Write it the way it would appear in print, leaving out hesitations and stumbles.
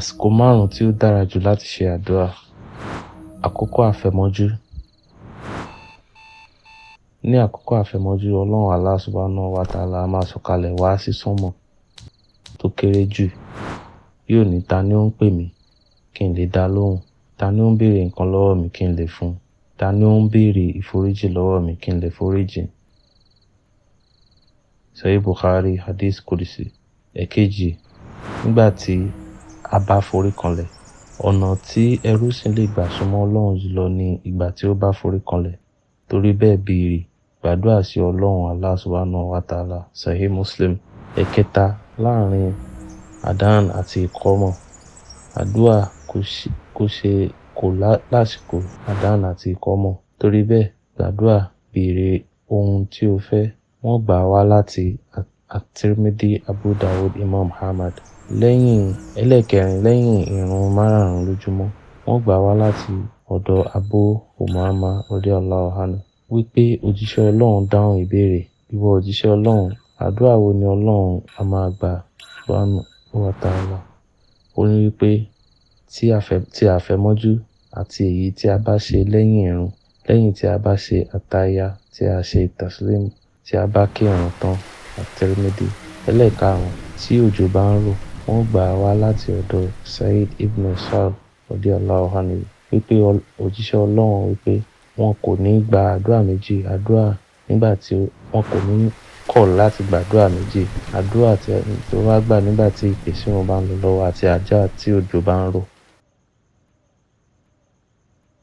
Àsìkò márùn-ún tí ó dára jù láti ṣe àdúrà. Àkókò àfẹ̀mọ́jú. Ní àkókò àfẹ̀mọ́jú, Ọlọ́run Allah Subhanahu wa Ta'ala a máa sọ̀kalẹ̀ wá sí sánmọ̀ tó kéré jù. Yóò ní, ta ni ó ń pè mí kí n lè dá lóhùn? Ta ni ó ń béèrè nǹkan lọ́wọ́ mi kí n lè fún un? Ta ni ó ń béèrè ìforíjì lọ́wọ́ mi kí n lè foríjì? Sahih Bukhari, Hadith Qudsi. Ẹ̀kejì, nígbà tí a bá forí kanlẹ̀, ọ̀nà tí ẹrú sì lè gbà súnmọ́ Ọlọ́run jùlọ ní ìgbà tí ó bá forí kanlẹ̀. Torí bẹ́ẹ̀ béèrè, gbàdúrà sí Ọlọ́run Allah Subhanahu wa Ta'ala. Sahih Muslim. Ẹ̀kẹta, láàárín Adhan àti Iqamah. Àdúrà kò ṣe kò lásìkò Adhan àti Iqamah. Torí bẹ́ẹ̀, gbàdúrà, béèrè ohun tí o fẹ́. Wọ́n gbà wá láti At-Tirmidhi, Abu Dawud, Imam Ahmad. Lẹ́yìn ẹlẹ́ẹ̀kẹrin, lẹ́yìn ìrun márààrún lójúmọ́, wọ́n gbà wá láti ọ̀dọ̀ Abu Umama radiyallahu anhu wípé òjíṣẹ́ Ọlọ́run dáhùn ìbéèrè. Ìwọ òjíṣẹ́ Ọlọ́run, àdúrà wo ni Ọlọ́run a máa gbà Subhanahu wa Ta'ala? Ó ní wípé tí àfẹ̀mọ́jú àti èyí tí a bá ṣe lẹ́yìn ìrun, lẹ́yìn tí a bá ṣe àtàyà, tí a ṣe taslim, tí a bá kí ìrun tán. At-Tirmidhi. Ẹlẹ́ẹ̀karùn-ún, tí òjò bá ń rọ̀, wọ́n gbà wá láti ọ̀dọ̀ Sa'id ibn Sa'd radiyallahu anhu wípé òjíṣẹ́ Ọlọ́run wípé wọn kò ní gba àdúrà méjì, àdúrà nígbà tí wọn kò ní kọ̀ láti gba àdúrà méjì, àdúrà tí ó bá gbà nígbà tí ìpèsè wọn bá ń lọ lọ́wọ́ àti àdúrà tí òjò bá ń rọ̀.